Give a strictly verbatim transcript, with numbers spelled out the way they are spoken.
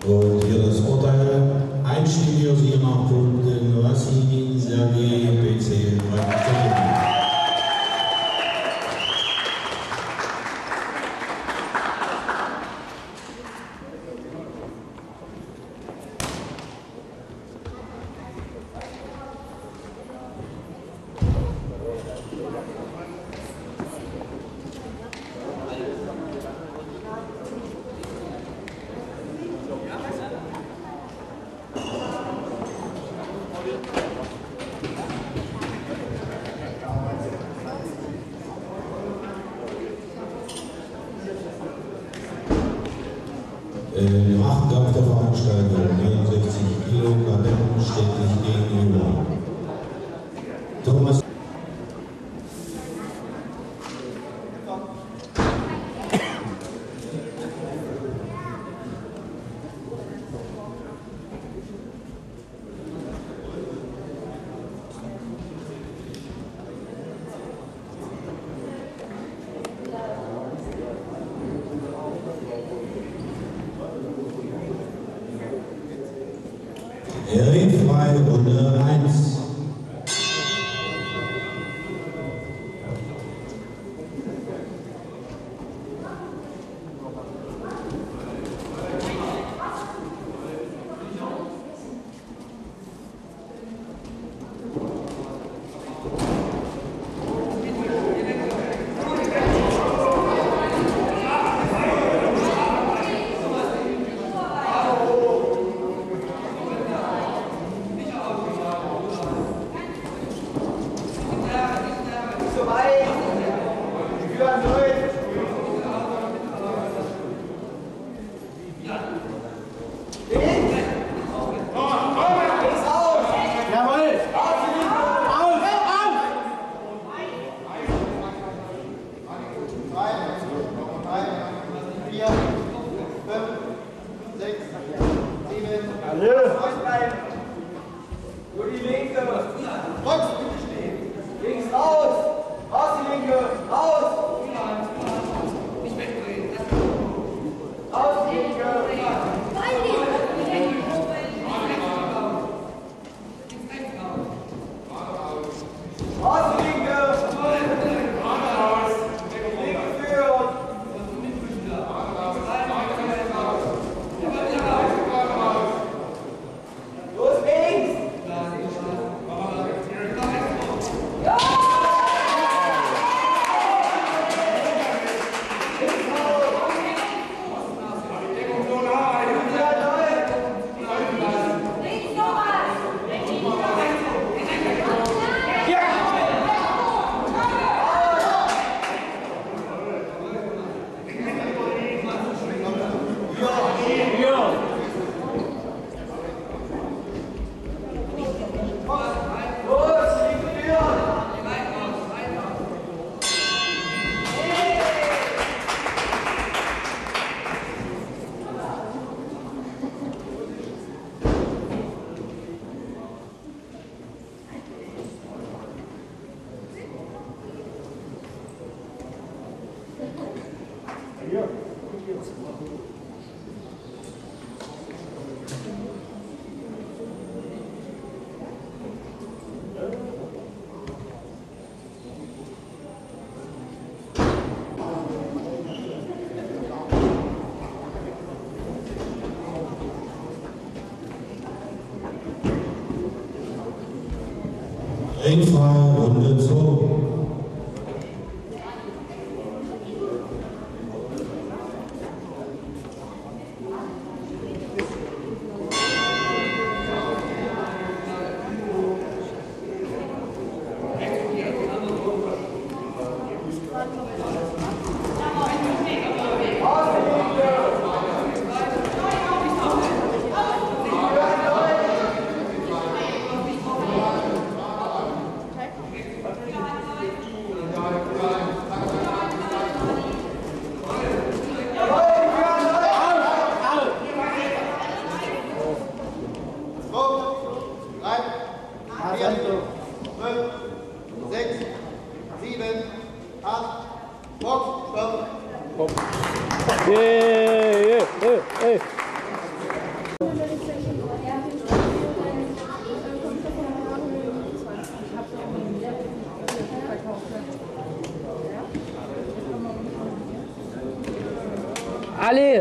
Hier das Urteil. Einstimmig aus Ihrer Punkt, Noah Siegin, Sergei P C. Äh, im achten Kampf der Veranstaltung, neunundsechzig Kilo Kadetten, steht sich gegenüber Thomas. Ringfrei Runde eins. Jawohl! Auf! Auf! Drei, drei, vier, fünf, sechs, sieben. Alle! Wo die Linke. Box, bitte stehen. Links raus. Raus, die Linke. Raus. Raus, die Linke. Raus, die Linke. Linke führen. Los, links! Ringfrei, Runde zwei. Drei, vier, fünf, sechs, sieben, acht, Box, stopp. Ey, ey, ey, ey. Elî,